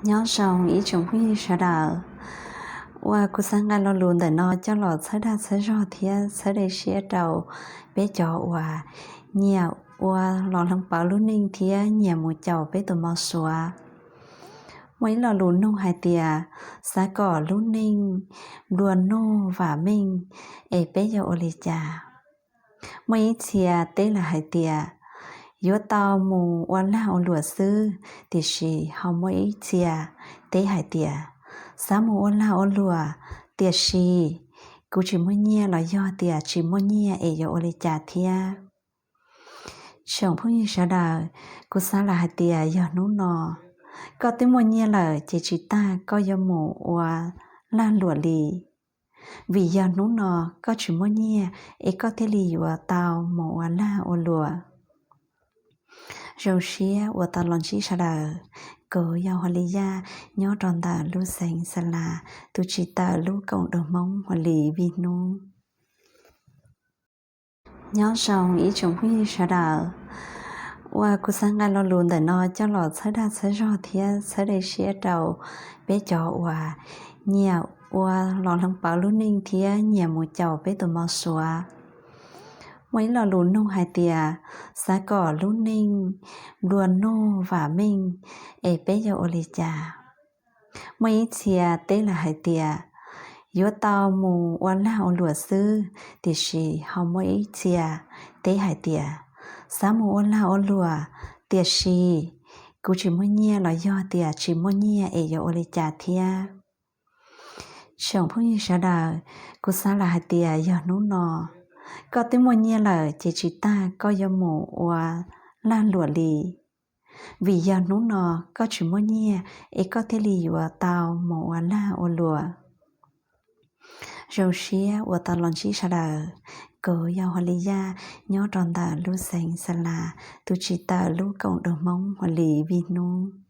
Nyob zoo ib tsoom phooj ywg sawv daws, uas kuv xav nqa lo lus ntawm no coj los txhawb dag txhawb zog thiab txhawb dej siab rau peb cov uas nyiam ua los hloov pauv lub neej thiab nyiam mus caum peb tus mo suav. Muaj ib lo lus nug hais tias, xav kom lub neej nplua nuj vam meej es peb yuav ua li cas? Muaj ib txhia teb lawm hais tias, yuav tau mus ua lag ua luam xwb, tiam sis ho muaj ib txhia teb hais tias, xav mus ua lag ua luam, tiam sis kuv tsis muaj nyiaj los yog tias tsis muaj nyiaj es yuav ua li cas thiab? Tsoom phooj ywg sawv daws, kuv xav lawm hais tias yog hnub no koj twb muaj nyiaj lawm ces tsis tas koj yuav mus ua lag luam li. Vim yog hnub no koj tsis muaj nyiaj es koj thiaj li yuav tau mus ua lag ua luam. Zoo siab uas tau los ntsib sawv daws, kuv yog Hua Li Yaj nyob rau ntawm lub xeev Xa Las, tus tsis tawm lub koom doog Hmoob Hua Li Vij Hnub. Nyob zoo ib tsoom phooj ywg sawv daws, uas kuv xav nqa lo lus ntawm no coj los txhawb dag txhawb zog thiab txhawb dej siab rau peb cov uas nyiam ua los hloov pauv lub neej thiab nyiam mus caum peb tus mo suav. Muaj ib lo lus nug hais tias, xav kom lub neej nplua nuj vam meej es peb yuav ua li cas? Muaj ib txhia teb lawm hais tias, yuav tau mus ua lag ua luam xwb, tiam sis ho muaj ib txhia teb hais tias, xav mus ua lag ua luam, tiam sis kuv tsis muaj nyiaj los yog tias tsis muaj nyiaj es yuav ua li cas thiab? Tsoom phooj ywg sawv daws, kuv xav lawm hais tias yog hnub no koj twb muaj nyiaj lawm ces tsis tas koj yuav mus ua lag luam li. Vim yog hnub no koj tsis muaj nyiaj es koj thiaj li yuav tau mus ua lag ua luam. Zoo siab uas tau los ntsib sawv daws, kuv yog Hua Li Yaj nyob rau ntawm lub xeev Xa Las, tus tsis tawm lub koom doog Hmoob Hua Li Vij Hnub.